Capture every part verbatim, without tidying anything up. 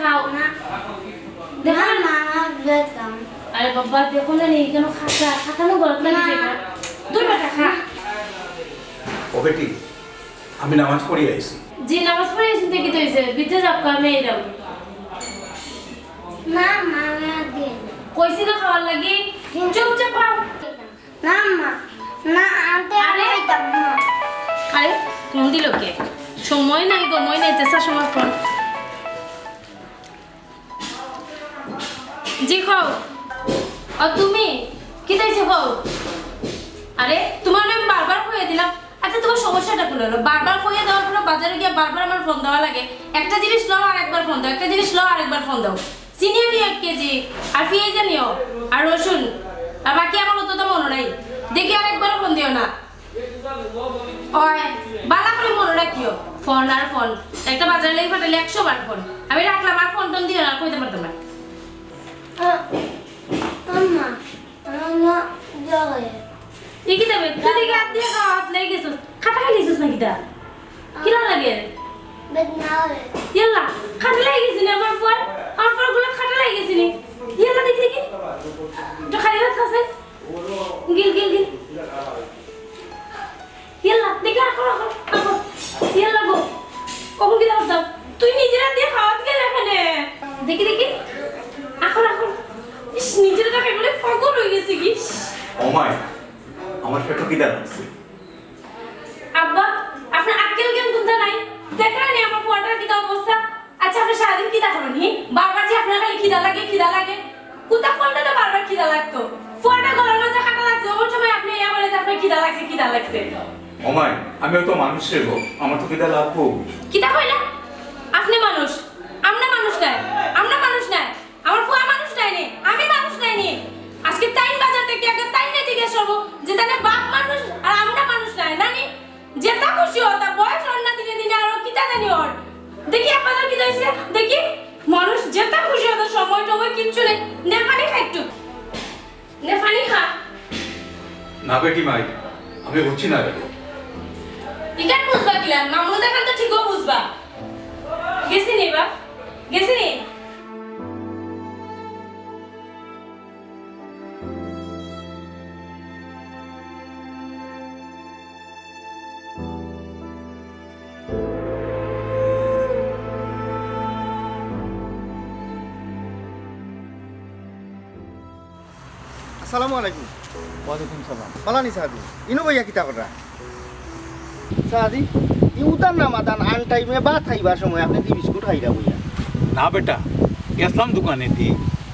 খাও। না। দেখো না। মা, আমার ব্যাগ দাও। আরে বাবা, দেখো না নি, কেন খাতা, খাতা নো গলত লাগি না। যাইবো। দূর বেটা, খা। ও বেটি, আমি নামাজ পড়ি আইছি। জি, নামাজ পড়ি আইছি, দেখি তো হইছে। ভিতরে যাও, আমি এই দাও। না, মা, আমি আর দিই না। কইছি না খাওয়ার লাগি? হুম। চুপচাপ খাও। না, মা, না, আনতে আরে? আমি যাইতাম না। আরে, ফোন দিল কে? সময় নাই গো, মই নাই, চেষ্টা সময় ফোন। জি, কও। ও, তুমি? কিতা অইছে কও? আরে, তুমারে আমি বারবার কইয়া দিলাম। আচ্ছা, তুমার সমস্যাটা কুন অইলো? বারবার কইয়া দেওয়ার পরে বাজারো গিয়া বারবার আমার ফোন দেওয়া লাগে। একটা জিনিস লও আর একবার ফোন দাও, একটা জিনিস লও আর একবার ফোন দাও। চিনি আনিও এক কেজি, আর পিয়াইজ আনিও, আর রসুন, আর বাকি আমার অততা মনো নাই। দেখি আর একবারও ফোন দিও না। ওই, বালা করি মনো রাখিও, ফোন আর ফোন। একটা বাজার লাগি ফাটাইলে একশো বার ফোন। আমি রাখলাম, আর ফোন টোন দিও না, কইতে পারতাম না। আ-, আম্মা, আমার মা জ্বরে। ই কিতা বে? তুই দেখি আত দিয়া খাওয়াত লাগি গেছস। খাতা খাইলিছস না কিতা? কিলা লাগে? বেদনা অয়। ইয়াল্লা, খাতা লাগি গেছে নি আমার ফুয়ার? আমার ফুয়ার গলাত খাতা লাগি গেছে নি? ইয়াল্লা দেখি, দেখি। একটু খালি ভাত খাসে। গিল, গিল, গিল। ইয়াল্লা, দেখি, আখর, আখর, আখর। ইয়াল্লা গো। কখন কিতা করতাম? তুই নিজের আত দিয়া খাওয়াত গেলে কেনে? দেখি, দেখি। আখর, আখর। ইস, নিজের আত খাই বলে পাগল অই গেছে কি? ও মাই, আমার পেটো কিতা লাগছে। আব্বা, আপনার আক্কেল জ্ঞান কুনতা নাই? দেখরা নি আমার ফুয়াটার কিতা অবস্থা? আচ্ছা, আপনি সারাদিন কিতা করইন, হি? বারবার যে আপনার খালি খিদা লাগে, খিদা লাগে। কুনতা করলে তো বারবার খিদা লাগতো? ফুয়াটার গলার মাঝে কাটা লাগছে, অমন সময় আপনি ইয়া বলে যে আপনার খিদা লাগছে, খিদা লাগছে। ও মাই, আমি তো মানুষ রে গো, আমার তো খিদা লাগবো। কিতা কইলা? আপনি মানুষ, আমরা মানুষ নায়, আমরা মানুষ নায়। আমার ফুয়া মানুষ নায় নি, আমি মানুষ নায় নি। আজকে তাইন বাজার থাকি আগে তাইন না জিজ্ঞেস করবো যে তাইলে বাপ মানুষ আর আমরা মানুষ নায়, না নি? যেতা খুশি অতা, বয়স অর না দিনে দিনে আরো কিতা জানি অর। দেখি আপনার কিতা অইছে, দেখি। মানুষ যেতা খুশি অতা, সময় টময় কিচ্ছু নাই। নে পানি খা একটু। নে পানি খা। না বেটি মাই, আমি বুঝছি না রে। ইখান বুঝবা কিলা? মামুনি দেখান তো ঠিকও বুঝবা। গেছে নি বাপ? গেছে নি? আসসালামু আলাইকুম। ওয়ালাইকুম সালাম। বালা নি সাদি, ইনো বইয়া কিতা কররা? সাদি, ই উদার না মাদান আন টাইমে ভাত খাইবার সময় আপনে দি বিস্কুট খাইরা বইয়া। না বেটা, গেছলাম দোকানেদি,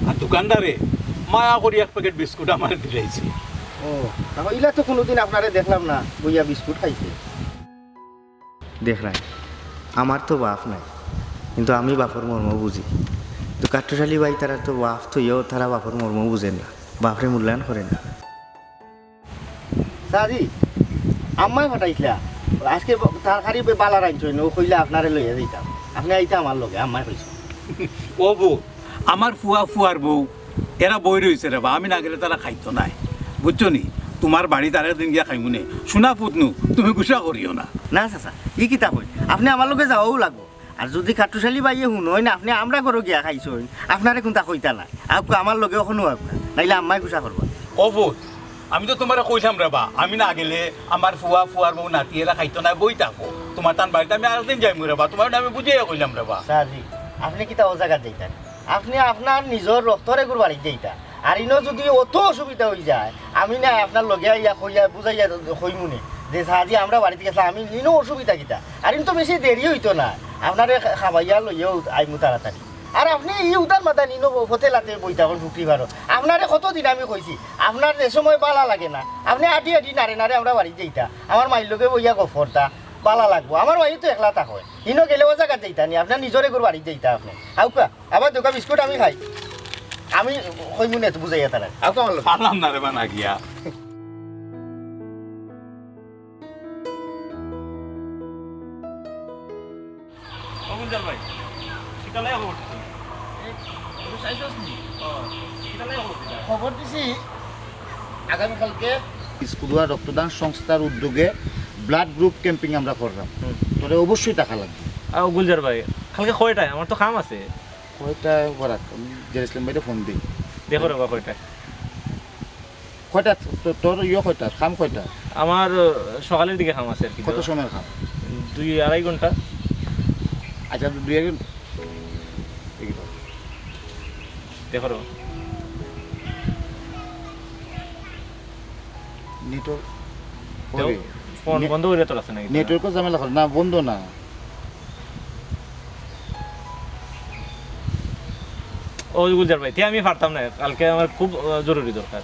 আর দোকানদারে মায়া করি এক প্যাকেট বিস্কুট আমারে দিলাইছে। ও, তাহলে ইলা তো কুনুদিন আপনারে দেখলাম না বইয়া বিস্কুট খাইতে। দেখরায়, আমার তো বাপ নাই, কিন্তু আমি বাপর মর্ম বুঝি। তো কাট্টুশালী ভাই তারা তো বাপ থইয়াও তারা বাপর মর্ম বুঝের না, বাপরে মূল্যায়ন করের না। সাদি, আম্মায় ফাটাইছলা। আজকে ব-, তরকারি বে-, বালা রানছইন, ও কইলা আপনারে লইয়া যাইতাম। আপনে আইতা আমার লগে, আম্মায় কইছইন। ও বউ, আমার ফুয়া ফুয়ার বউ, এরা বই রইছে রে বা, আমি না গেলে তারা খাইতো নায়। বুঝছো নি? তুমার বাড়িত আরেকদিন গিয়া খাইমুনে। সোনা ফুতনু, তুমি গুসা করিও না। না চাচা, ই কিতা কইন? আপনে আমার লগে যাওয়াউ লাগবো। আর যুদি কাট্টুশালী ভাইয়ে হুনইন, আপনে আমরার ঘরো গিয়া খাইছইন, আপনারে কুন্তা কইতা নায়। আউক্কা আমার লগে অখনউ আউক্কা, নাইলে আম্মায় গুসা করবা। ও ফুত, আমি তো তুমারে কইলাম রে বা, আমি না গেলে আমার ফুয়া, ফুয়ার বউ, নাতি এরা খাইতো নায়, বই থাকবো। তুমার তান বাড়িত আমি আরেকদিন যাইমু রে বা, তুমারে আমি বুঝাইয়া কইলাম রে বা। সাদি, আপনে কিতা অউ জাগাত যাইতা? আপনে আপনার নিজর রক্তর এগুর বাড়িত যাইতা। আর ইনো যুদি অত অসুবিধা অইযায়, আমি না আপনার লগে আইয়া কইয়া বুঝাইয়া কইমুনে যে সাদি আমরা বাড়িত গেছলাম, আমি ইনো অসুবিধা কিতা? আর ইন তো বেশি দেরি অইতো না, আপনারে খা-, খাবাইয়া লইয়াউ আইমু তাড়াতাড়ি। আর আপনে ই উদার মাদান ইনো ব-, ফতে লাতে বইতা অখন ফুকরি পারো। আপনারে কতদিন আমি কইছি, আপনার যে সময় বালা লাগে না, আপনে আডি আডি নাড়ে নাড়ে আমরা বাড়িত যাইতা, আমার মাইর লগে বইয়া গফ করতা, বালা লাগবো। আমার মাইও তো একলা থাকইন, ইনো গেলে অউ জাগাত যাইতা নি, আপনার নিজর এগুর বাড়িত যাইতা আপনে। আউক্কা। আবার দুইটা বিস্কুট আমি খাই। আমি কইমুনে তো বুঝাইয়া তারারে। আউক্কা আমার লগে। পারলাম না রে বা না গিয়া। ও গুলজার ভাই, কিতা লইয়া খবর দিছো? এই, একটু চাইছস নি? ও, কিতা লইয়া খবর দিছো? খবর দিছি আগামীকালকে স্কুলুয়া রক্তদান সংস্থার উদ্যোগে blood group camping আমরা কররাম। হুম। তোরে অবশ্যই থাকা লাগবো। আ, গুলজার ভাই, কালকে কয়টায়? আমার তো কাম আছে। ওইটা বরাক, আমি জেরুজালেম ভাইরে ফোন দিই। দেখো রে বা কয়টা। কয়টা তো-, তোর ইয়ে কয়টা, কাম কয়টা? আমার, আহ, সকালের দিকে কাম আছে আর কি। কত সময়ের কাম? দুই আড়াই ঘন্টা। আচ্ছা, দুই আড়াই ঘন্টা। দেখো রে বা। নেটওয়ার্ক ফোন বন্ধ করে তো রাখছে নাকি? নেটওয়ার্কও ঝামেলা করে না, বন্ধ না। ও গুলজার ভাই, তে আমি পারতাম না, কালকে আমার খুব, আহ, জরুরি দরকার।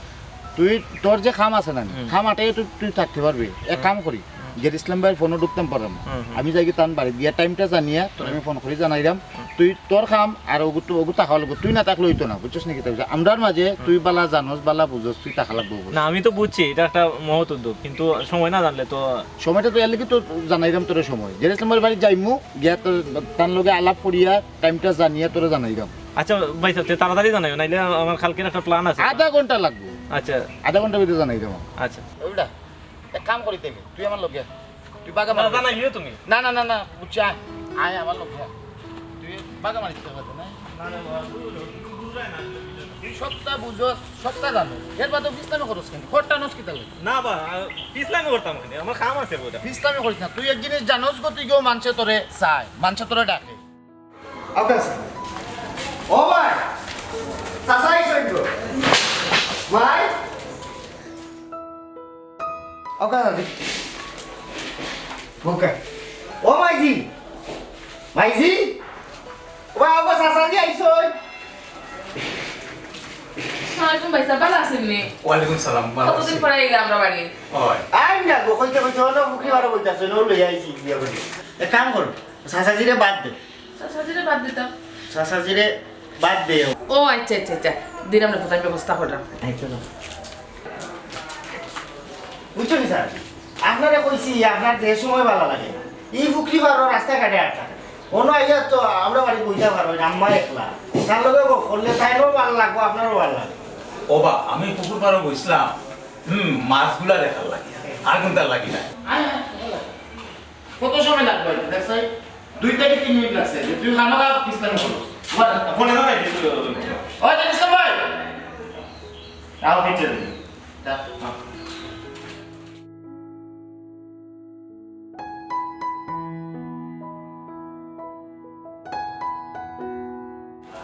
তুই, তোর যে কাম আছে না, হুম। কাম আটাই তো তুই থাকতে পারবি। এক হুম। কাম করি, হুম। জেরুজালেম ভাইর ফোনও ঢুকতাম পারলাম না। হুম, হুম। আমি যাই কি তান বাড়িত গিয়া টাইমটা জানিয়া তোর আমি হুম। ফোন করি জানাইরাম। হুম। তুই তোর কাম আর ওগু তো, ওগু থাকা লাগবো, তুই না থাকলে অইতো না, বুঝছস নাকি? তাইলে আমরার মাঝে তুই হুম। বালা জানোস, বালা বুঝছস, তুই থাকা লাগবো। না, আমি তো বুঝছি এটা একটা মহৎ উদ্যোগ, কিন্তু সময় না জানলে তো সময়টা তো এর লাগি তো জানাইরাম তোরে সময়। জেরুজালেম ভাইর বাড়ি যাইমু, গিয়া তোর, তার লগে আলাপ করিয়া টাইমটা জানিয়া তোরে জানাইরাম। আচ্ছা ভাই সাহেব, তে তাড়াতাড়ি জানাইও, নাইলে আমার কালকের একটা প্ল্যান আছে। আধা ঘন্টা লাগবো। আচ্ছা। আধা ঘন্টার ভিতরে জানাইরাম। আচ্ছা। ওইটা এক কাম করি তাইলে, তুই আমার লগে আয়। তুই বাগা না, মারিস। জানাইও তুমি। না, না, না, না, বুঝছি, আয়। আয় আমার লগে আয়। তুই বাগা মারিস তো কথা, না? না, না, না, দূর, দূর, দূর, দূর, না। তুই সবটা বুঝোস, সবটা জানোস। এর বাদে ফিসলামি করস কেনে? খরটা নস কিতা লাগে? না বা, আ, ফিসলামি করতাম কেনে? আমার কাম আছে ওটা। ফিসলামি করিস না। তুই এক জিনিস জানোস গো, তুই কেউ মানষে তোরে চায়, মানষে তোরে ডাকে। ওকে, স্যার। ও ভাই, চাচা আইছইন তো। ভাই। ওকে, দাদি। ওকে। ও মাইজি। মাইজি। ও ভাই, ওগো চাচাজি আইছইন। আসসালামু আলাইকুম ভাই সাহেব, ভালা আছইন নি? ওয়ালাইকুম সালাম, ভালা আছি। কতদিন পরে আইলা আমরার বাড়ি? ওই। আই না গো, কইতে কইতে অনো মুখে বারো বইতাছে, ও লই আইছি বিয়া করি। এক কাম করো, চাচাজিরে বাদ দে। চাচাজিরে বাদ দিতাম। চাচাজিরে বাদ দে। ও আচ্ছা, আচ্ছা, আচ্ছা, দিলাম রে, কোথায় ব্যবস্থা করলাম। আচ্ছা, দাও। বুঝছো নি স্যার, আপনারে কইছি আপনার যে সময় ভালা লাগে না, ই পুকুরি পারো রাস্তাঘাটে আটকা, অনো আইয়া তো আমরার বাড়ি বইতা পারো না, আম্মা একলা, তার লগে গপ করলে তাইরও ভালা লাগবো, আপনারও ভালা লাগবো। ও বা, আমি পুকুর পারো বইছিলাম, হুম, মাছগুলা দেখার লাগি, আর কুনটার লাগি না। আয়, আয়, আয়। কত সময় লাগবে এটা? দেখ সাই, দুই থেকে তিন মিনিট লাগছে। যে তুই খানো খা, বিছনায় পড়ো। ফোনে ধরে, ওই যে বিছনা ভাই। আও, পিছে দে। যা, আও।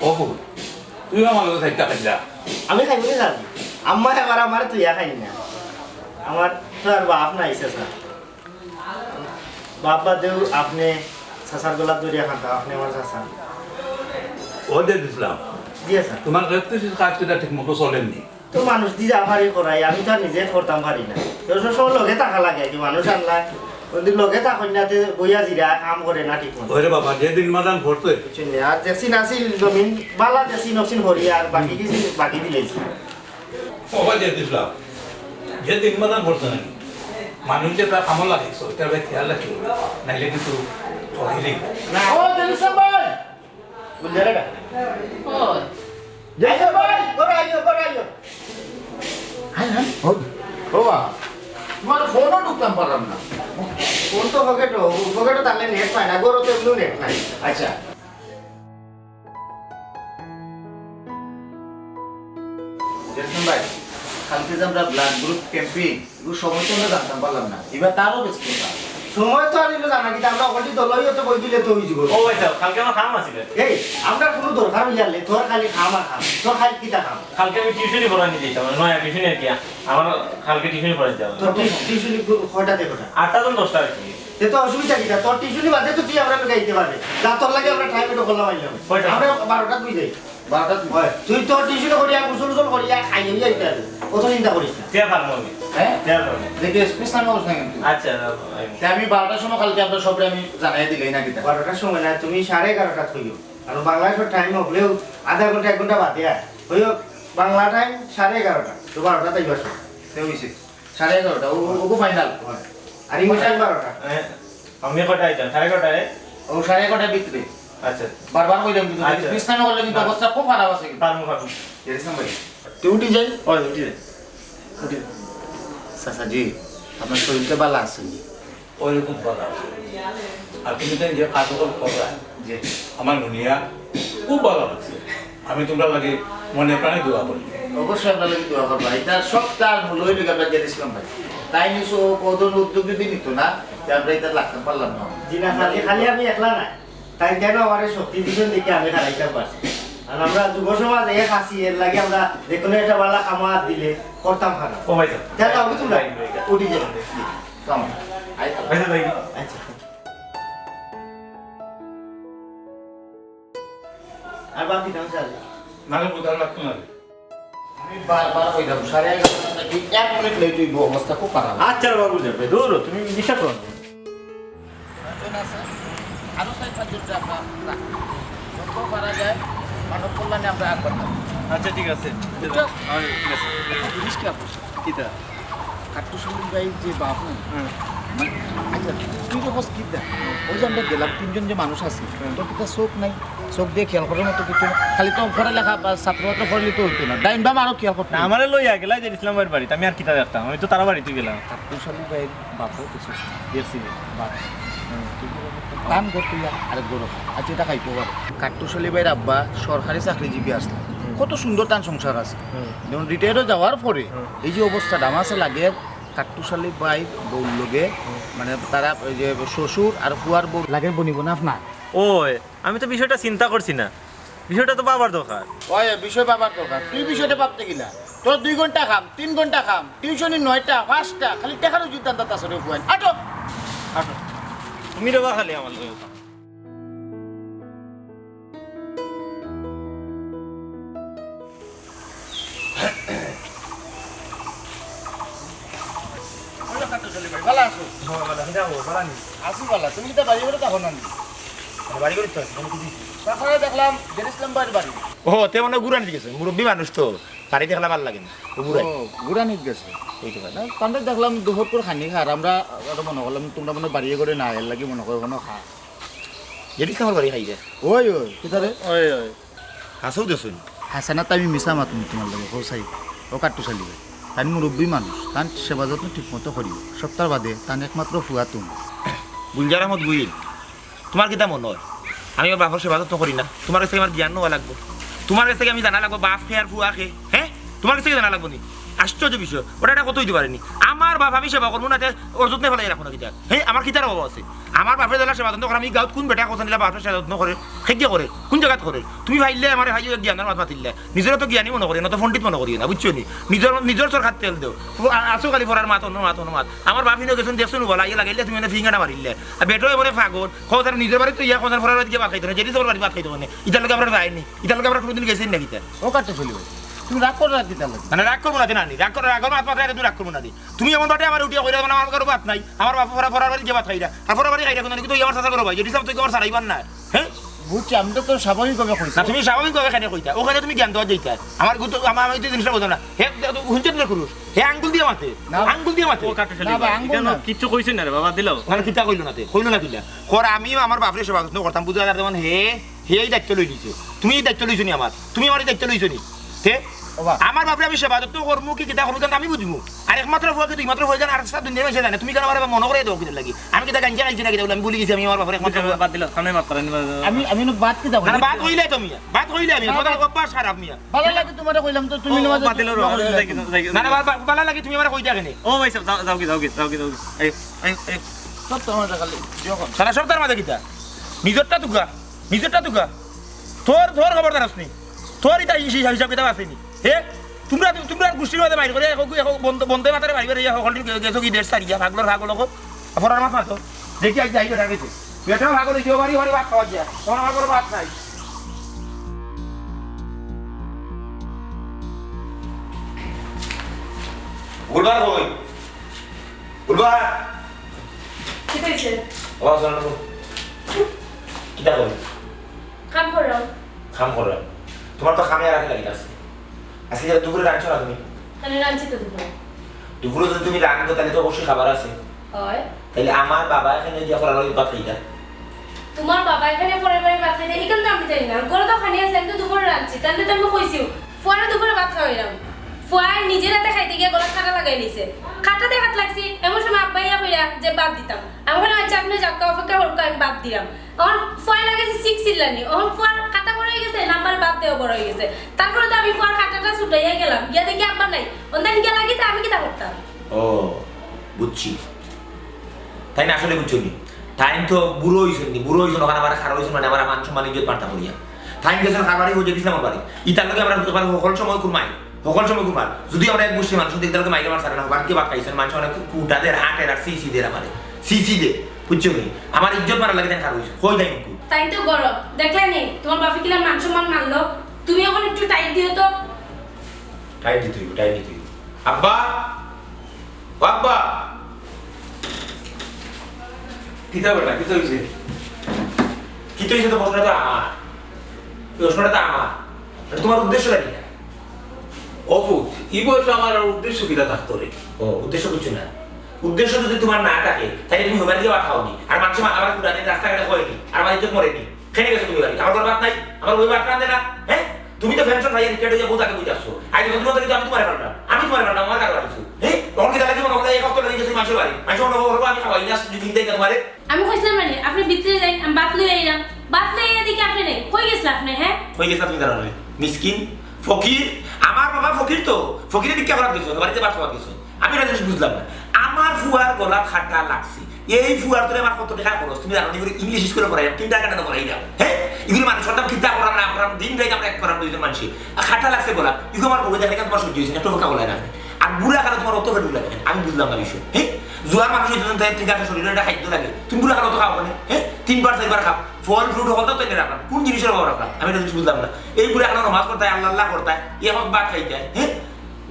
ও পুত, তুই আমার লগে থাকতে পারলা? আমি খাইব নি স্যার। আম্মা এবার আমার তুই খাই না। আমার তো আর বাপ নাই স্যার। বাপ বাদেও আপনি চাচার গলাত ধরিয়া খান, আপনি আমার চাচা। ও দে দিছলাম। জি স্যার। তোমার ইলেকট্রিসিটির কাজ কিতা ঠিক মতো চলেনি? তো মানুষ দি যা পারি করাই, আমি তো আর নিজে করতাম পারি না। তো সব সময় লগে থাকা লাগে কি মানুষ আনলা, যদি লগে থাকইন না, তে বইয়া জিরা কাম করে না ঠিক মতো। ওরে বাবা, যে দিন মাদান পড়ছে। বুঝছেন নি? আর যেসিন আছিল জমিন, বালা যেসিন অসিন করি আর বাকি কিছু বাকি দিলেছি। ও ভাই, যে দিছলাম, যে দিন মাদান পড়ছে নাকি, মানুষ যে তার কামো লাগে, সরকার ভাই খেয়াল রাখিও, নাইলে কিন্তু ঠকাই দিই। না। ও, জেরিস ভাই! বুঝলে এটা? ও। জেরিস ভাই! ঘরে আইও, ঘরে আইও। হ্যাঁ, হ্যাঁ, ও, ও বা, তোমার ফোনও ঢুকতাম পারলাম না। ফোন তো পকেটো, পকেটো থাকলে নেট পায় না, ঘরো তো এমনিও নেট নাই। আচ্ছা। জেরিস ভাই, কালকে যে আমরা ব্লাড গ্রুপ ক্যাম্পিং, এগুলো সময় তো আমরা জানতাম পারলাম না। এবার তারও ব্যস্ততা। সময় তো আর এলো জানা, কিন্তু আমরা অলরেডি দল হইয়া তো বই দিলে তো হয়ে যাবো। ও ভাই সাহেব, কালকে আমার কাম আছিল। এই, আমরা কোনো দরকার হইয়া লে, তোর খালি কাম আর কাম। তোর খালি কিতা কাম? কালকে আমি টিউশনি পড়ানি যাইতাম, নয়া টিউশনি আর কি। আমার কালকে টিউশনি পড়াইতে হবে। তোর টিউ-, টিউশনি কো-, কয়টা থেকে কয়টা? আটটা জন দশটা আর কি। তে তো অসুবিধা কিতা? তোর টিউশনি বাদে তো তুই আমরা লোক আইতে পারবে। যা তোর লাগে আমরা টাইম একটু খোলা পাইলাম। কয়টা? আমরা বারোটা তুই যাই। বারোটা তুই। হয়, তুই তোর টিউশনি করিয়া, গোসল গোসল করিয়া, খাইয়া যাইতে পারবে। অত চিন্তা করিস না। তে পারবো আমি। হ্যাঁ? তে পারবো। দেখি, এক্সপ্রেস নামে বস না কিন্তু। আচ্ছা, আচ্ছা। তে আমি বারোটার সময় কালকে আপনার সবরে আমি জানাই দিলেই না কিতা? বারোটার সময় না, তুমি সাড়ে এগারোটা থইও। আর বাংলাদেশের টাইম হলেও আধা ঘন্টা, এক ঘন্টা বাদে আর। হইও, বাংলা টাইম সাড়ে এগারোটা, তো বারোটা তাই বসো। তে হইছে। সাড়ে এগারোটা, ও, ও, ওগো ফাইনাল। হয়। আর ইংলিশ টাইম বারোটা। হ্যাঁ, আমি কয়টা আইতাম? সাড়ে এগারোটায়? ও, সাড়ে এগারোটার ভিতরে। আচ্ছা। বারবার কইলাম কিন্তু, আচ্ছা। মিস না করলে কিন্তু না। অবস্থা খুব খারাপ আছে কিন্তু। পারমু, পারমু। জেরিস ভাই। তুই উঠি যাই? ওই, উঠি যাই। উঠি যাই। চাচাজি, আপনার শরীরটা ভালো আছে নি? ওই খুব ভালো আছে। আর তুমি তো যে কাজ করো, জি। আমার মনিয়া খুব ভালা লাগছে। আমি তুমরার লাগি মনে প্রাণে দোয়া করি। অবশ্যই আমরার লাগি দোয়া করবা। ইটার সবটার মূল অইলো গিয়া আমরার জেড ইসলাম ভাই। তাইন নিছো কত উদ্যোগ যদি নিতো না, তে আমরা ইটা লাগতাম পারলাম না। জি না, খালি, খালি আমি একলা না। তাইন যেন আমারে শক্তি দিছইন দেখি আমি খাড়াইতাম পারছি। আর আমরা যুব সমাজ এক আছি, এর লাগি আমরা যেকোনো একটা ভালা কামো আত দিলে করতাম পারতাম। ও ভাই সাহেব। যা, যাও, তুমি যাও। ভাই, ভাই। উঠি যাও। সালাম। আই, ভাই সাহেব, ভাই। আচ্ছা। আর বাকি দাম স্যার। না রে, বুঝার লাগতো না রে। আমি বারবার কইলাম, সাড়ে এগারোটা থাকি এক মিনিট লেট অইবো, অবস্থা খুব খারাপ। আচ্ছা বাবু যাবে, দূর, তুমি বিশ্বাস করো না। প্রয়োজন আছে, আরো চার পাঁচজনকে আমরা রাখি। যত পারা যায়, মানব কল্যাণে আমরা আগবাড়তাম। আচ্ছা, ঠিক আছে। বুঝছো? আমার ঠিক আছে। একটা জিনিস কি আপনি? কিতা? কাট্টু সলিম ভাইর যে বাবু, হুম। মানে, আচ্ছা, তুই তো কস কিতা? ওই যে আমরা গেলাম, তিনজন যে মানুষ আছি, হুম। তোর কিতা চোখ নাই? চোখ দিয়া খেয়াল করার মতো কিছু না। খালি তো পড়ালেখা বা ছাত্র ছাত্র পড়লে তো হইতো না। ডাইন বাম আরো খেয়াল করতে না, হবে। আমারে লইয়া গেলা যে ইসলাম ভাইর বাড়িত, আমি আর কিতা দেখতাম? আমি তো তার বাড়িত গেলাম। কাট্টু সলিম ভাইর বাপও কিছু দেখছি, বাপ। হুম। দান করতে যা, আরেক গরু। আচ্ছা, এটা খাইতে পারে। কাট্টু সলিম ভাইর আব্বা সরকারি চাকরিজীবী আসলে। হুম। কত সুন্দর তান সংসার আছে। হুম। যেমন রিটায়ার্ডও যাওয়ার পরে হুম। এই যে অবস্থাটা আমার কাছে লাগে, কাট্টু সলিম ভাইর বউর লগে, হুম। মানে তারা ওই যে শ্বশুর আর ফুয়ার বউ লাগে বনিব না আপনার? ওই, আমি তো বিষয়টা চিন্তা করছি না। বিষয়টা তো বাবার দরকার। ওই, বিষয় বাবার দরকার। তুই বিষয়টা ভাবতে গিলা। তোর দুই ঘন্টা কাম, তিন ঘন্টা কাম, টিউশনি নয়টা, পাঁচটা, খালি টেকার উজুর ধান্দাত আছো রে ফুয়াইন। আটো। আটো। তুমি রবা খালি আমার লগে। ভালা আছো? হ্যাঁ, ভালা। কিতা খবর? ভালা নি? আছি ভালা। তুমি কিতা বাড়ি ঘরো থাকো না নি? মানে বাড়ি ঘরো তো আছি, মানে কি দিছি? তারপরে দেখলাম জেড ইসলাম ভাইর বাড়ি। ও, তে মনে হয় গুরানিত গেছে, মুরব্বি মানুষ তো, বাড়িত একলা ভালা লাগে না, ও গুরানিত। ও, গুরানিত গেছে। এই তো ভাই। না, তানরে দেখলাম দুপুর করে খানি খার, আমরা আরো মনে করলাম তোমরা মনে হয় বাড়ি ঘরো না, এর লাগি মনে করো কোনো খা। জেড ইসলামর বাড়ি খাইরে। ওই, ওই, কিতা রে? ওই, ওই। হাছাউ দেছো নি? হাছা না তো আমি মিছা মাতমু তোমার লগে, কও চাই। ও কাট্টু সলিম ভাই। তান মুরব্বি মানুষ, তান সেবা যত্ন ঠিক মতো করিও। সপ্তাহ বাদে তান একমাত্র ফুয়া তুমি। গুলজার আহমদ গুইল, তোমার কিতা মনে হয়? আমি আমার বাপর সেবা যত্ন করি না? তোমার গেছ থাকি আমার জ্ঞান নেওয়া লাগবো? তোমার গেছ থাকি আমি জানা লাগবো বাপ কে আর ফুয়া কে? হ্যাঁ? তোমার গেছ থাকি জানা লাগবো নি? আশ্চর্য বিষয়, ওটা একটা কথা অইতে পারে নি। আমার বাপ আমি সেবা করমু না, তে অযত্নে ফেলাই রাখো না কিতা? হ্যাঁ, আমার কিতার অভাব আছে? আমার বাপরে যেলা সেবা যত্ন করে, আমি গাঁওত কোন বেটা কথা নিলা বাপরে সেবা যত্ন করে? কে কিতা করে? কোন জাগাত করে? তুমি পাইলে আমারে পাইও এক জ্ঞানর মাত মাতিলা। নিজরে তো জ্ঞানী মনে করিও না, তো পণ্ডিত মনে করিও না, বুঝছো নি? নিজর, নিজর চরকাত তেল দেও। আ-, আছো খালি ফরার মাত, অন্যর মাত, অন্যর মাত। আমার বাপ ইনো গেছইন, দেখছো নি বলা, ইয়ে লাগাইলে তুমি এনে ফিঙ্গানা মারিলে। আর বেটায় বলে পাগল, কও তারা নিজর বাড়িত তো ইয়া, কও তারা ফরার বাড়িত গিয়া ভাত খাইতো না, জেড ইসলামর বাড়িত ভাত খাইতো না। ইতার লগে আমরা যাইনি, ইতার লগে আমরা কোনোদিন গেছি না কিতা? ও কাট্টু সলিম ভাই, তুমি রাগ করো না কিতার লাগি? মানে রাগ করবো না তে নানি, রাগ করো, রাগর মাত মাত্র তুমি রাগ করবো না তে। তুমি এমন বাটে আমার উঠিয়া কইরা মানে আমার ঘরো ভাত নাই, আমার বাপ ফরা-, ফরার বাড়িত গিয়া ভাত খাইরা, আর ফরার বাড়িত খাইরা কোনো নাকি তুই আমার চাচা করো ভাই, জেড ইসলাম তুই আমার চাচাই বান না। হ্যাঁ? বুঝছি, আমি তো তোর স্বাভাবিকভাবে কইছি। না, তুমি স্বাভাবিকভাবে কেনে কইতা? ওখানে তুমি জ্ঞান দেওয়া যাইতা। আমার গুতো-, আমার, আমি তো জিনিসটা বুঝলাম না। হে, হুনছো তো না কুরুশ? হে আঙ্গুল দিয়া মাতে। না। আঙ্গুল দিয়া মাতে। ও কাট্টু সলিম না, ভাই, আঙ্গুল ইটা না। কিচ্ছু কইছে না রে বাবা, দিলাও। মানে কিতা কইলো না তে? কইলো না কিলা? কর আমি আমার বাপরে সেবা যত্ন করতাম, বুঝা যার যেমন হে, হে এই দায়িত্ব লই নিছে। তুমি এই দায়িত্ব লইছো নি আমার? তুমি আমার এই দায়িত্ব লইছো নি? তে? ও বাপ। আমার বাপরে আমি সেবা যত্ন করমু কি কিতা করমু, ইখান আমি বুঝমু। আর একমাত্র ফুয়াকে দুই মাত্র ফুয়াকে আর সারা দুনিয়া মিশে জানে। তুমি কেন আমার মনে করে দেও কিতার লাগি? আমি কিতা গাঞ্জা খাইছি না কিতা? আমি ভুলি গেছি আমি আমার বাপরে একমাত্র ফুয়া। বাদ দিলাও, সামনে মাত করেন। আমি, আমি না বাদ কিতা না, না, কইলাম? বাদ কইলে তুমি। বাদ কইলে আমি। না, তোমার বাদ অভ্যাস খারাপ মিয়া। ভালা লাগে তোমারে কইলাম তো তুমি ও, না বাদ দিলাও, বাদ দিলাও। যাই, যাই, যাই। না, না, বাদ, বাদ, ভালা লাগে তুমি আমারে কইতা কেনে? ও ভাই সাহেব, যাও, যাও কি, যাও কি, যাও কি, যাও কি। এই, এই, এই। সব তোমার খালি যখন। সারা সপ্তাহের মাঝে কিতা? নিজরটা তুকা, নিজরটা তুকা। তোর, তোর খবরদার আসনি। তোর ইতা ই-, ই-, হিসাব কিতাব আছে নি? হে? তোমরা, তোমরা গোষ্ঠীর মাঝে বাইর করে, এখন, এখন বন্ধ, বন্ধে মাতারে বাইর করে, ইয়া, হকলটি গে-, গেছো কি দেশ ছাড়িয়া, পাগলর পাগল হকল। ফরার মাত মাতো। দেখি আজ যাই বেটা গেছে। বেটা পাগল হইছে, ও বাড়ি, বাড়ি ভাত খাওয়া যায়। তোমার আমার কোনো ভাত নাই। গুলবার কই? গুলবার! কিতা অইছে? ও, শোনো তো। কিতা কই? কাম কররাম। কাম কররাম? তোমার তো কামে আর আগে লাগি আছে। আজকে যে দুপুরে রাঁধছো না তুমি? তাহলে রাঁধছি তো দুপুরে। দুপুরে যদি তুমি রাঁধো, তাহলে তো অবশ্যই খাবার আছে। হয়। তাহলে আমার বাবা এখানে গিয়া ফরার বাড়ি ভাত খাইতা। তোমার বাবা এখানে ফরার বাড়ি ভাত খাইতা, ইখান তো আমি জানি না। ঘরো তো খানি আছে, আমি তো দুপুরে রাঁধছি। তাহলে তো আমি কইছি, ফুয়ারে দুপুরে ভাত খাওয়াইলাম। ফুয়ায় নিজের হাতে খাইতে গিয়া গলাত কাটা লাগাই নিছে। কাটাতে হাত লাগছে, এমন সময় আব্বা আইয়া কইরা যে ভাত দিতাম। আমি কইলাম, "আচ্ছা, আপনে যাউক্কা, অপেক্ষা করউক্কা, আমি ভাত দিরাম।" অখন ফুয়ায় লাগাইছে শিখ চিল্লানি। অখন ফুয়ার কাটা পড়ে হয়ে গেছে, নাম্বার বাদ দেওয়া বড় হয়ে গেছে। তারপরে তো আমি ফুয়ার খাটাটা ছুটাইয়া গেলাম, গিয়া দেখি আব্বা নাই। অন্দান গিয়া লাগি তা আমি কিতা করতাম? ও, বুঝছি। তাইন আসলে বুঝছো নি? তাইন তো বুড়ো হইছইন নি, বুড়ো হইছইন, ওখানে আমার খারাপ হইছইন, মানে আমার মান সম্মান ইজ্জত মারতা করিয়া। তাইন গেছইন কারবারি হয়ে গেছিলাম আমার বাড়ি। ইতার লগে আমরা হকল সময় কুরমাই, হকল সময় কুরমার। যদি আমরা এক গোষ্ঠী মানুষ দেখতে লগে মাইরে মার সারে না, বাড়িতে ভাত খাইছেন, মানুষ অনেক কুটা দের, হাঁটের আর সিসি দের আমারে। সিসি দে, বুঝছো নি? আমার ইজ্জত মারার লাগে তাইন খারাপ হইছে। কই তাই মুখ? তাই তো গরম। দেখলে নি? তোমার বাপে কিলা মান সম্মান মারলো। তুমি এখন একটু টাইট দিও তো। টাইট দিতে হইব, টাইট দিতে হইব। আব্বা! ও আব্বা! কিতা বেটা, কিতা হইছে? কিতা হইছে তো প্রশ্নটা তো আমার। এই প্রশ্নটা তো আমার। এটা তোমার উদ্দেশ্য জানি না। ও পুত, এই বয়সে আমার আর উদ্দেশ্য কিতা থাকতো রে? ও, উদ্দেশ্য বুঝছো না? উদ্দেশ্য যদি তোমার না থাকে, তাহলে তুমি হবার দিয়ে ভাত খাওনি। আর মানুষে মা-, আবার কুড়ানি রাস্তাঘাটে হয়নি। আর আমার ইজ্জত মরেনি। খেয়ে গেছো তুমি বাড়ি। আমার ঘর ভাত নাই, আমার বউ ভাত রান্ধে না। হ্যাঁ? তুমি তো পেনশন পাইয়া রিটায়ার্ড হইয়া বউ তাকে বুঝে আসছো। আজ যখন তোমার তো আমি তোমার পারলাম। আমি তোমার পারলাম, আমার কারো আনছো। হ্যাঁ? তখন কি তাহলে কি মনে হলো, এক হপ্তাহ লেগে গেছে মানুষের বাড়ি? মানুষ মনে করবো আমি খাওয়াই না, সুযোগ দিন দেয় না তোমারে। আমি কইছিলাম না নি, আপনি ভিতরে যাই, আমি ভাত লই আইলাম। ভাত লই আইয়া দেখি আপনি নেই। কই গেছিলা আপনি, হ্যাঁ? কই গেছিলা তুমি দাঁড়ানো? মিসকিন, ফকির, আমার বাবা ফকির তো, ফকিরে ভিক্ষা করাত গেছো, বাড়িতে ভাত খাওয়াত গেছো। আমি একটা জিনিস বুঝলাম না, আমার ফুয়ার গলা খাটা লাগছে। এই ফুয়ার তোরে আমার কত টাকা খরচ, তুমি জানো নি? ইংলিশ স্কুলে পড়াই, কিন্ডারগার্ডেনে পড়াই দাও, হ্যাঁ? এগুলো মানুষ সব কিতা করাম না করাম, দিন রাত আমরা এক করাম দুইজন মানুষে। আর খাটা লাগছে গলা, এগুলো আমার বউয়ে দেখে তোমার সহ্য হয়েছে না, একটু ফাঁকা গলায় না। আর বুড়া কালে তোমার অত ফেটুক লাগে, আমি বুঝলাম না বিষয়, হ্যাঁ? জোয়ান মানুষ হইতে তো ঠিক আছে, শরীরে একটা খাদ্য লাগে, তুমি বুড়া কালে তো খাও না, হ্যাঁ? তিনবার চারবার খাও, ফল ফ্রুট হকল তো তৈরি রাখলাম, কোন জিনিসের অভাব রাখলাম? আমি এটা জিনিস বুঝলাম না। এই বুড়া কালে নমাজ পড়তায়, আল্লাহ আল্লাহ করতায়, এখন ভাত খাইতায়, হ্যাঁ?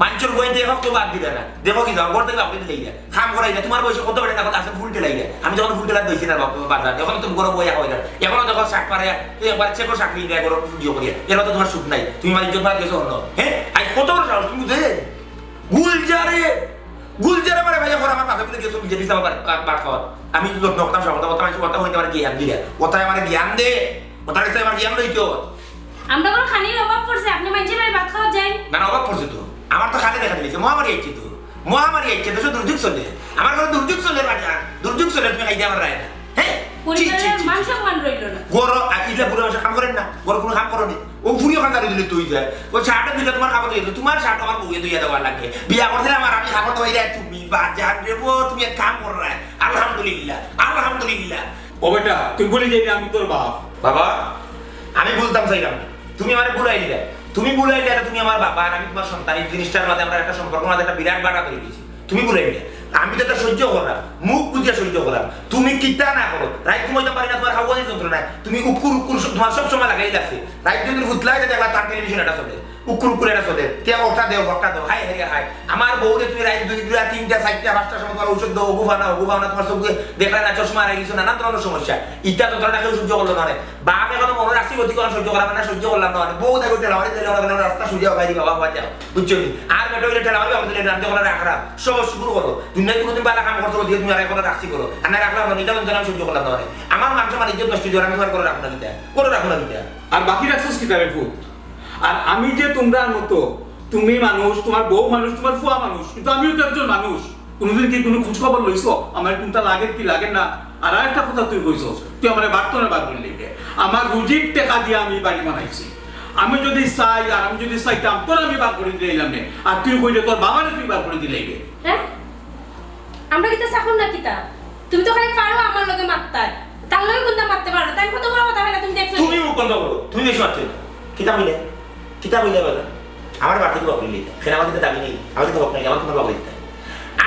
মানুষের বইতে এখন তো বাদ দিলে না, দেখো কি যাও, ঘর থেকে বাপরে দিলে না, কাম করাই না, তোমার বয়সে কত বেটা এখন আছে ফুল ঠেলাই না, আমি যখন ফুল ঠেলা দিয়েছি না বাবা বাজার, এখন তুমি ঘরে বইয়া হয় না, এখনো দেখো শাক পারে, তুই একবার চেকো শাক নিয়ে ঘরে ভিডিও করিয়া, এর তো তোমার সুখ নাই, তুমি আমার ইজ্জত বাদ গেছো অন্য, হ্যাঁ? আজ কত বড় সাহস, তুমি বুঝে? গুলজারে, গুলজারে মারে ভাইয়া, আমার মাথা তুলে গেছো, গুলজারে দিছে আমার বাট খাওয়ার। আমি তো যত্ন করতাম, সব কথা, কথা, কথা হইতে আমার জ্ঞান দিলে। কথায় আমার জ্ঞান দে, কথার কাছে আমার জ্ঞান লইতো। আমরা কোনো খানির অভাব পড়ছে, আপনি মানুষের বাড়ি ভাত খাওয়া যাই? না, না, অভাব পড়ছে তো। আমার তো খালে দেখা দিয়েছে, মহামারী আইছে তো। মহামারী আইছে, দেশে দুর্যোগ চলে। আমার কোনো দুর্যোগ চলে, বাজার। দুর্যোগ চলে, তুমি খাইতে আমার রায় না। হ্যাঁ? ছি, ছি, পরিবারের ছি, মান ছি। সম্মান রইল না। গরো, আর ইলা বুড়া বয়সে কাম করেন না। গরো কোনো কাম করো নি। ও ফুরিও খান দাঁড়িয়ে দিলে তুই যায়। ও শার্টে দিলে তোমার কাপড় দিয়ে দিলে। তোমার শার্ট আমার বউয়ে ধুইয়া দেওয়া লাগে। বিয়া করছিলাম আর আমি কাপড় ধুই দেয় তুমি। বাজার দেবো, তুমি এক কাম করো না। আলহামদুলিল্লাহ, আলহামদুলিল্লাহ। ও বেটা, তুই ভুলে যাবি আমি তোর বাপ। বাবা, আমি বলতাম চাইলাম না। তুমি আমারে ভুলাইলে। তুমি ভুলাইলে, এটা তুমি আমার বাবা, আর আমি তোমার সন্তান। এই জিনিসটার মাঝে আমরা একটা সম্পর্ক, মাঝে একটা বিরাট বাধা তৈরি হয়েছে। তুমি ভুলাইলে। আমি তো এটা সহ্য করলাম, মুখ বুঝিয়া সহ্য করলাম। তুমি কিতা না করো, রাইত ঘুমাইতে পারি না, তোমার হাওয়ানি যন্ত্রণায়। তুমি উকুর উকুর সব, তোমার সব সময় লাগাই লাগছে। রাইত দিন ফুতলাই যে দেখলা তার টেলিভিশন এটা চলে। উকুর উকুর এটা চলে। কে ওটা দেও, বক্কা দেও, হাই হাই হাই। আমার বউরে তুমি রাইত দুই, দুই, তিনটা, চারটা, পাঁচটার সময় তোমার ঔষধ দাও, অগু ফানা, অগু ফানা, তোমার চোখে দেখলা না, চশমা হারাই গেছে, নানান ধরনের সমস্যা। ইটা যন্ত্রণা কেউ সহ্য করলো না রে। বাপ এখনো মনে রাখছি, গতি কখন সহ্য করা মানে সহ্য করলাম না, মানে বউ দেখো ঠেলা মারি দিলে, ওরা রাস্তা সুজা হয়ে দিবা, বাবা যাও, বুঝছো নি? আর বেটা হইলে ঠেলা মারি বাবা দিলে, রাখতে কোনো রাখরা, সব শুরু করো। দুনিয়ায় কোনোদিন বালা কাম করছো, দিয়ে তুমি আর এখন রাখছি করো। আর না রাখলাম না, এটা যন্ত্রণা আমি সহ্য করলাম না, মানে আমার মান সম্মান ইজ্জত নষ্ট হয়ে যাবে, আমি তোমার করে রাখবো না কিতা? করে রাখবো না কিতা? আর বাকি রাখছিস কি তারে ফুত? আর আমি যে তোমরার মতো, তুমি মানুষ, তোমার বউ মানুষ, তোমার ফুয়া মানুষ, কিন্তু আমিও তো একজন মানুষ। কোনোদিন কি কোনো খোঁজ খবর লইছো? আমার কোনটা লাগে কি লাগে না? আর আরেকটা কথা তুই কইছস, তুই আমারে বাড়তো না বার করে নিবে। আমার রুজির টাকা দিয়ে আমি বাড়ি বানাইছি। আমি যদি চাই, আর আমি যদি চাইতাম, তোর আমি বার করে দিলাম নে। আর তুই কইলে তোর বাবারে তুই বার করে দিলাইবে। হ্যাঁ? আমরা কিতা চাকর না কিতা? তুমি তো খালি পারো আমার লগে মারতায়। তার লগে কোনটা মারতে পারো না? তাই কত বড় কথা হয় না, তুমি দেখছো? তুমি মুখ বন্ধ করো, তুমি বেশি মারতে না। কিতা হইলে? কিতা হইলে বলো? আমার বাড়ি থেকে বাবুলি নিতে। সেটা আমাদের দাবি নেই, আমাদের হক নাই, আমার তোমার বাবুলি দিতে।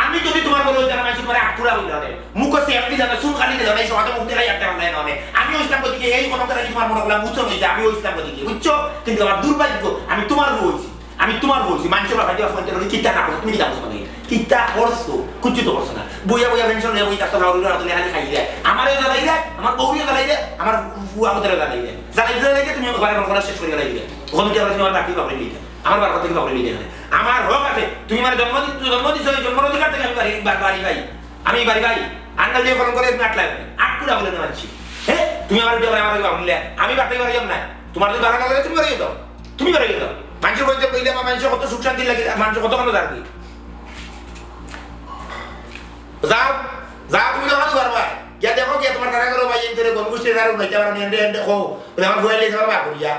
আমি যদি তোমার বলে হইতাম, আমি তোমার আটকুড়া হইলে হবে। মুখো সেফ দিলে হবে, চুল খালি দিলে হবে, এই সমাজে মুখ দেখাই একটা আমরা এনে হবে। আমি ওই ইসলাম গতিকে এই কোনো কথা তোমার মনে করলাম, বুঝছো হয়েছে, আমি ওই ইসলাম গতিকে, বুঝছো? কিন্তু আমার দুর্ভাগ্য, আমি তোমার বউ হয়েছি। আমি তোমার বলছি, মানুষের বাবা দিয়ে ফোন করে কিতা না করছো, তুমি কিতা করছো না? কিতা করছো? কিচ্ছু তো করছো না। বইয়া বইয়া পেনশন নিয়ে বইয়া তো লাউরি লাউরি খালি খাই দেয়। আমারও জ্বালাই দেয়, আমার বউরিও জ্বালাই দেয়, আমার ফুয়া আমাদেরও জ্বালাই দেয়। জ্বালাই দিতে জ্বালাই দেয়, তুমি ওখানে কোনো শেষ করে জ্বালাই দিবে। ওখানে কি আবার তুমি আমার বাকি বাপরে নিতে? আমার বাপর থেকে বাপরে নিতে হবে। আমার হক আছে, তুমি আমার জন্ম দি-, জন্ম দিছো, ওই জন্মর অধিকার থেকে আমি বাড়ি, বাড়ি, বাড়ি পাই। আমি বাড়ি পাই। আর না যে ফোন করে তুমি আটলাই, আটকুড়া বলে না মানছি। হ্যাঁ? তুমি আমার উঠে আমার বাবা বললে, আমি বাড়ি বাড়ি যাব না। তোমার যদি ভালো না লাগে, তুমি বাড়ি যাও। তুমি বেরোই যাও। মানুষের বাড়িতে বইলে বা মানুষের কত সুখ শান্তি লাগে, মানুষের কত কোনো দাঁড় কি? যাও, যাও, তুমি তো ভালো পারবা। গিয়া দেখো, গিয়া তোমার কাকা করো ভাই, এনতে গণ গোষ্ঠী যারা উঠাইতে পারো, এনতে, এনতে কো, বলে, "আমার ফুয়াইলে যাওয়ার বা করিয়া।"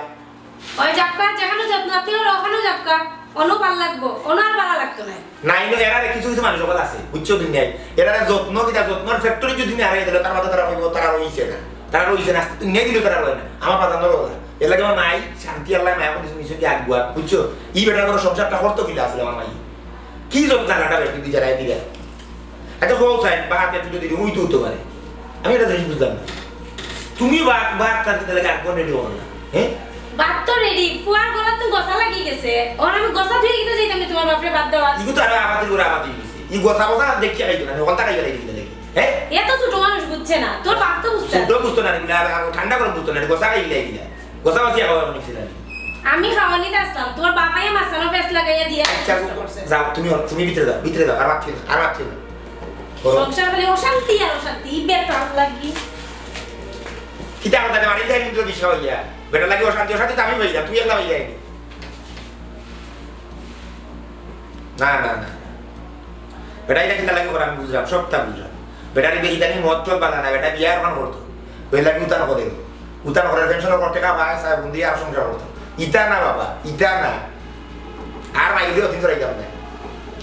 ওই যাবগা, যেখানো যত্ন আপনি ওর ওখানো যাবগা, অনো ভালা লাগবো, অনো আর ভালা লাগতো না। না, ইনো এরারে কিছু কিছু মানুষ অকল আছে, বুঝছো দুনিয়ায়? এরারে যত্ন কিতা, যত্নর factory যদি নিয়া হারাই দিলে, তার বাদে তারা কইবো, "তারা রইছে না, তারা রইছে না, আস্তে দুনিয়ায় দিলে তারা রয় না।" আমার বাজানোর কথা। এর লাগি আমার মাই শান্তি আল্লাহ মায়া করে নিচে গিয়া আগুয়া, বুঝছো? ই বেটার ঘরো সংসারটা করতো কিলা আসলে আমার মাই? কি জন্য জ্বালাটা বেটি দি জ্বালাই দিলা? আচ্ছা, হো সাইন, বাহাতে তুই যদি ওই তো হতে পারে। আমি এটা জিনিস বুঝলাম না। তুমি বাঘ, বাঘ তার কিতা লাগে আগুয়া রেডি হলো না, হ্যাঁ? ভাত তো রেডি, ফুয়ার গলাত তো গসা লাগি গেছে। ওর আমি গসা ধুয়ে কিতা যাইতাম না তোমার বাপরে ভাত দেওয়া। ইগু তো আরো আবাদি করে আবাদি গেছে। ই গসা গসা দেখি খাইতো না, হন্তা খাইবে লাগে কিতা লাগে, হ্যাঁ? এত ছোট মানুষ বুঝছে না, তোর বাপ তো বুঝছে না। ছোট বুঝতো না, এগুলা আর, আর ঠান্ডা করে বুঝতো না, গসা খাইবে লাগে কিতা? গসা মাসি আবার অনেক ছিল। আমি খাওয়ানি আসলাম, তোমার বাবাই মাঝখানে ফেস লাগাইয়া দিয়া আচ্ছা, শুরু করছে। যাও, তুমি, তুমি ভিতরে যাও, ভিতরে যাও, আর মাত না, আর মাত না। করো। সংসার হলে অশান্তি আর অশান্তি, ই বেটার লাগি। কিতা কথা, বাড়ি যাই কিন্তু বিষয় হইয়া। বেটার লাগি অশান্তি, অশান্তি তো আমি হইয়া, তুই একলা হইয়া আইনি। না, না, না। বেটা, এটা কিতা লাগি করে আমি বুঝলাম, সবটা বুঝলাম। বেটার ইদানিং মদ টদ বালা না, বেটা বিয়া এখন করতো। ওই লাগি উতান করে। উতান করে পেনশন করতে কা পায়, সাহেব বন্দি আর সংসার করতো। ইতা না বাবা, ইতা না। আর মাইরে অতীত রাইতাম না।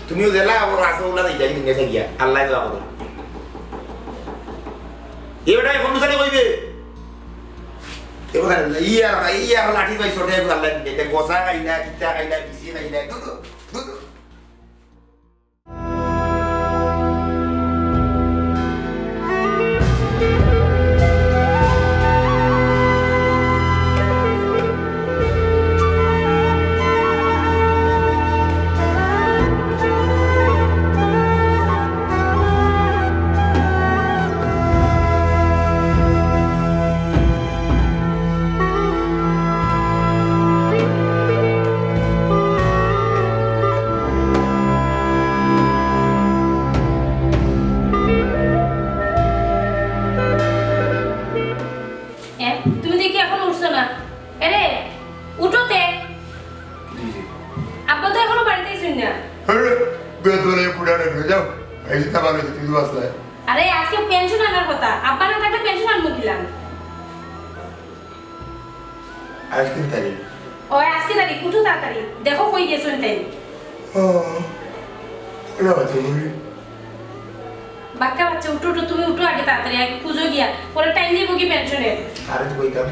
তুমিও জেলা আবার রাসে উল্লা যাই যাই দিনে গিয়া। আল্লাহ দোয়া করো। এ বেটা এখন বুঝালে কইবে। এ কথা না, ই আর, ই আর লাঠি ভাই ছোট এখন আল্লাহ দিতে। এটা গোসা খাইলা, কিতা খাইলা, বিসি খাইলা, দুধ, দুধ। এ, তুমি দেখি এখন উঠছো না? এরে, উঠো তে। জি, জি। আব্বা তো এখনো বাড়িতে আইছইন না। আরে, বেতনে পুরা রে, যাও। এই যে তাবালে তুমি বাসলে। আরে, আজকে পেনশন আনার কথা। আব্বা না থাকলে পেনশন আনবো কিলান? আজকে তারিখ। ওই আজকে তারিখ, উঠো তাড়াতাড়ি। দেখো কই গেছইন তাই। ও, এটা বাচ্চা মনে হয়। বাক্কা বাচ্চা, উঠো, উঠো, তুমি উঠো আগে তাড়াতাড়ি, আগে খুঁজো গিয়া। পরে টাইম দিব কি পেনশনের? আরে তো কইতাম।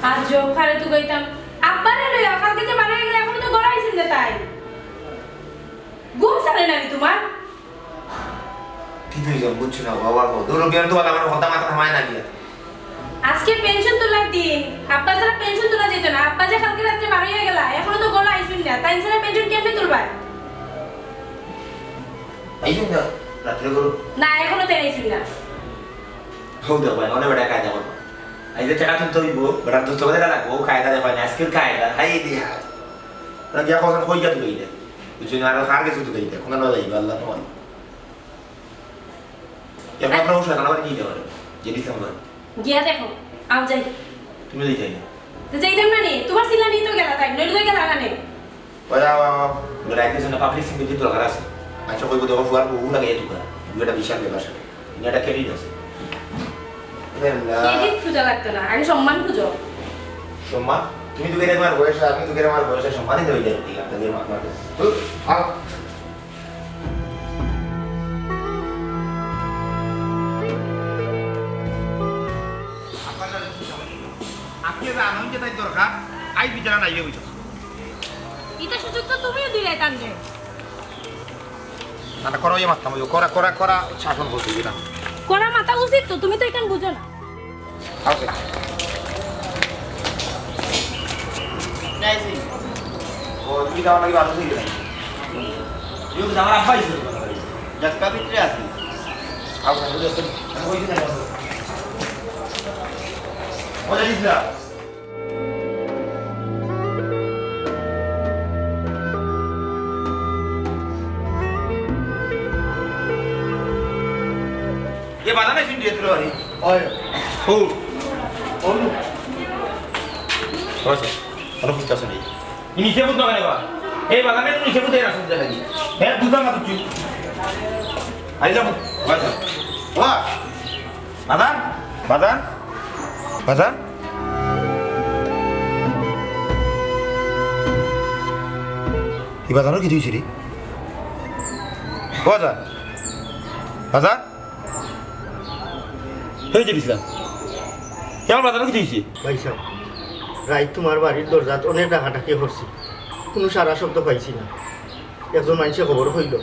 আর জব খারে তো কইতাম। আব্বারে লইয়া, কালকে যে বাড়ি গেলে এখনো তো গড়াইছেন না তাই। ঘুম ছাড়ে না নি তোমার? কি কইছো? বুঝছো না, বাবা গো। দূর বিয়ান তো আমার কথা মাথা থামায় না গিয়া। আজকে পেনশন তোলার দিন। আব্বা ছাড়া পেনশন তোলা যেত না। আব্বা যে কালকে রাত্রে বার হইয়া গেলা, এখনো তো গড় আইছইন না। তাই ছাড়া পেনশন কেমনে তুলবা? আইছইন না, রাত্রে গড়? না, এখনো তাই আইছইন না। হউ দেখো, অনেক বেটা কায়দা করবো। এই যে টাকা তুলতে হইব, বেটার দোস্ত করে লাগবো, ও কায়দা দেখো না, আজকের কায়দা, হাই দিয়া। ওরা গিয়া কখন কই গিয়া তুলে দিলে? বুঝছো না, আর কার গেছে তুলে দিতে? কোন না যাইবে, আল্লাহ তোমার। একমাত্র ও শয়তান আবার কি দিতে পারে? যে ডিসেম্বর। গিয়া দেখো, আও যাই। তুমি যাই যাই না। তো যাইতাম না নি, তোমার সিলা নিয়ে তো গেলা তাই, নইলে তো গেলা না নে। ওরা, ওরা, ওরা, ওরা একজন না পাবলিক সিকিউরিটি দরকার আছে। আচ্ছা, কইবো দেখো, ফুয়ার বউ লাগে এই দোকান। দুই একটা বিশাল ব্যাপার স্যাপার। ইনি একটা ক্যারিয়ার আছে। আরে আল্লাহ। ক্রেডিট খুঁজা লাগতো না, আগে সম্মান খুঁজো। সম্মান? তুমি তো গেলে আমার বয়স, আমি তো গেলে আমার বয়সে সম্মানই তো হয়ে যাবে, ঠিক আছে, মাত মারবে। তো, আ- আজকে যে আনন্দ যে তাই দরকার, আইজ বিচারা নাই হইতো। ইতা সুযোগ তো তুমিও দিলে তানরে। না, না, করা ইয়ে মারতাম, ওই করা, করা, করা, শাসন করতে দিলাম। করা মাথা উচিত তো, তুমি তো এখান বুঝো না। আচ্ছা। ও, তুমি তো আমার ভালো ছিল না। তুমি তো আমার আব্বা ছিল। জাতকা ভিতরে আছে। আচ্ছা, বুঝে আসুন। আমি ওই দিন আসবো। ও, জানিস না? এ বাদামে সিন্ডিয়ে তুলো আরে। ওই। ও। ও। আচ্ছা। আরো কিছু আছে নাকি? ই নিচে বুঝ না কেন বা? এই বাদামে নিচে বুঝ এরা শুনতে নাকি? হ্যাঁ, বুঝলাম না কিছু। আইলাম। বাজান। বাজান। বাজান। বাজান। ই বাজানো কিতা অইছে রে? ও বাজান, বাজান, এই যে ইসলাম, এ আমার বাজানো কিতা অইছে? ভাইসাব, রাইত তুমার বাড়ির দরজাত অনেক ডাকাডাকি করছি, কুনু সাড়া শব্দ পাইছি না। একজন মানষে খবর কইলো,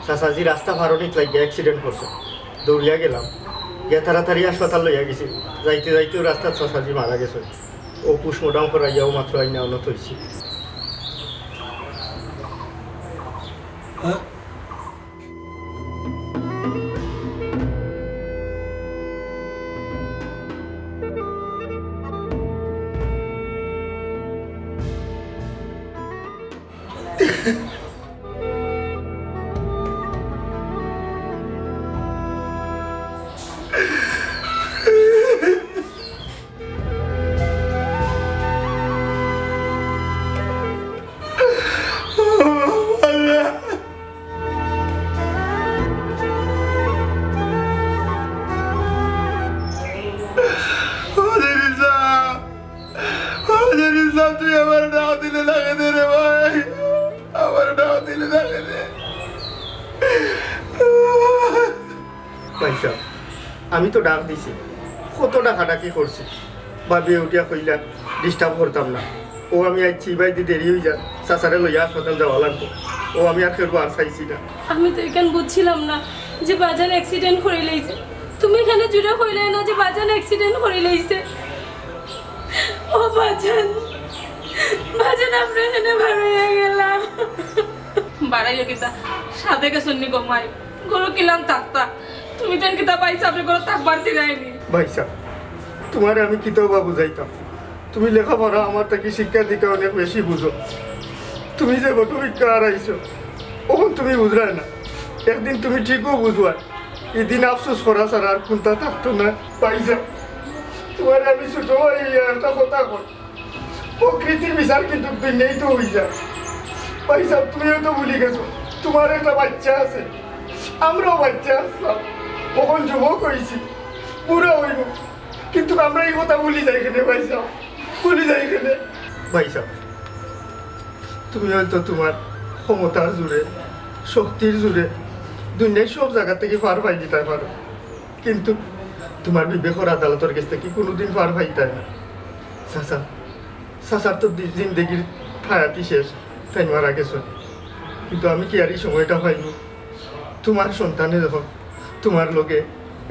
চাচাজি রাস্তা পারনিত লাগিয়া accident করছে। দৌড়িয়া গেলাম, গিয়া তাড়াতাড়ি হাসপাতাল লইয়া গেছি। যাইতে যাইতেউ রাস্তাত চাচাজি মারা গেছে। অউ postmortem করাইয়াউ মাত্র আইনা অনো থইছি। তুই আমার ডাক দিলে লাগে দে রে ভাই, আমার ডাক দিলে লাগে দে। ভাইসাব, আমি তো ডাক দিছি, কত ডাকাডাকি করছি, ভাবিয়ে উঠিয়া কইলা disturb করতাম না। অউ আমি আইছি, ইবায়দি দেরি অইযার, চাচারে লইয়া হাসপাতাল যাওয়া লাগবো। অউ আমি আর কেউর বার চাইছি না। আমি তো ইখান বুঝছিলাম না যে বাজান accident করিলাইছে। তুমি ইখান জুরে কইলায় না যে বাজান accident করিলাইছে। ও বাজান, বাজান, আমরা ইখান বার অইয়া গেলাম। বাড়াইও কিতা, সাধে গেছইন নি গো মাই? ঘরো কিলান থাকতা? তুমি তেন কিতা ভাইসাবরে ঘরো থাকবার দিরায় নি? ভাইসাব, তুমারে আমি কিতা বা বুঝাইতাম? তুমি লেখাপড়া আমার থাকি শিক্ষা দীক্ষা অনেক বেশি বুঝো। তুমি যে বটু ভিক্ষা হারাইছো, অখন তুমি বুঝরায় না, একদিন তুমি ঠিকউ বুঝবায়। ইদিন আফসোস করা ছাড়া আর কুন্তা থাকতো না। ভাইসাব, তুমারে আমি ছোট ভাই অইয়া একটা কথা কই, প্রকৃতির বিচার কিন্তু দুনিয়াত তো অইযায়। ভাইসাব, তুমিও তো ভুলি গেছো, তুমার একটা বাইচ্চা আছে, আমরাও বাইচ্চা আছলাম। অখন যুবক অইছি, বুড়া অইবো, কিন্তু আমরা ই কথা ভুলি যাই কেনে ভাইসাব? ভুলি যাই কেনে? ভাইসাব, তুমি অয়তো তুমার ক্ষমতার জুরে, শক্তির জুরে দুনিয়ার সব জাগা থাকি পার পাই দিতায় পারো, কিন্তু তুমার বিবেকর আদালতর গেছ থাকি কুনুদিন পার পাইতায় না। চাচা, চাচার তো দি-, জিন্দেগির হায়াতি শেষ, তাইন মারা গেছইন। কিন্তু আমি কি আর ই সময়টা পাইমু? তুমার সন্তানে যখন তুমার লগে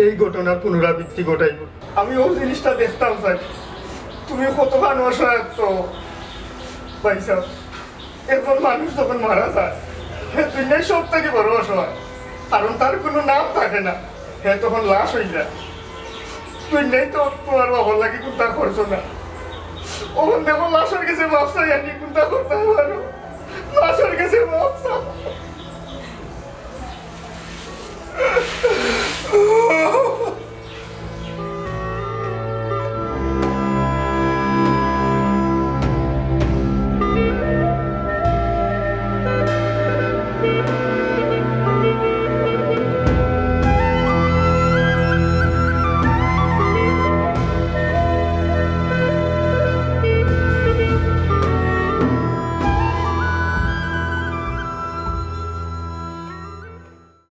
এই ঘটনার পুনরাবৃত্তি ঘটাইবো, আমি অউ জিনিসটা দেখতাম চাই। তুমি কতখান অসহায়ত্ব, ভাইসাব। একজন মানুষ যখন মারা যায়, হে দুনিয়ার সব থাকি বড় অসহায়, কারণ তার কুনু নাম থাকে না, হে তখন লাশ অইযায়। দুনিয়াত তো তুমার বাবার লাগি কুন্তা করছো না, অখন দেখো লাশর গেছে মাফ চাইয়া নি কুন্তা করতায় পারো, লাশর গেছে মাফ চাও।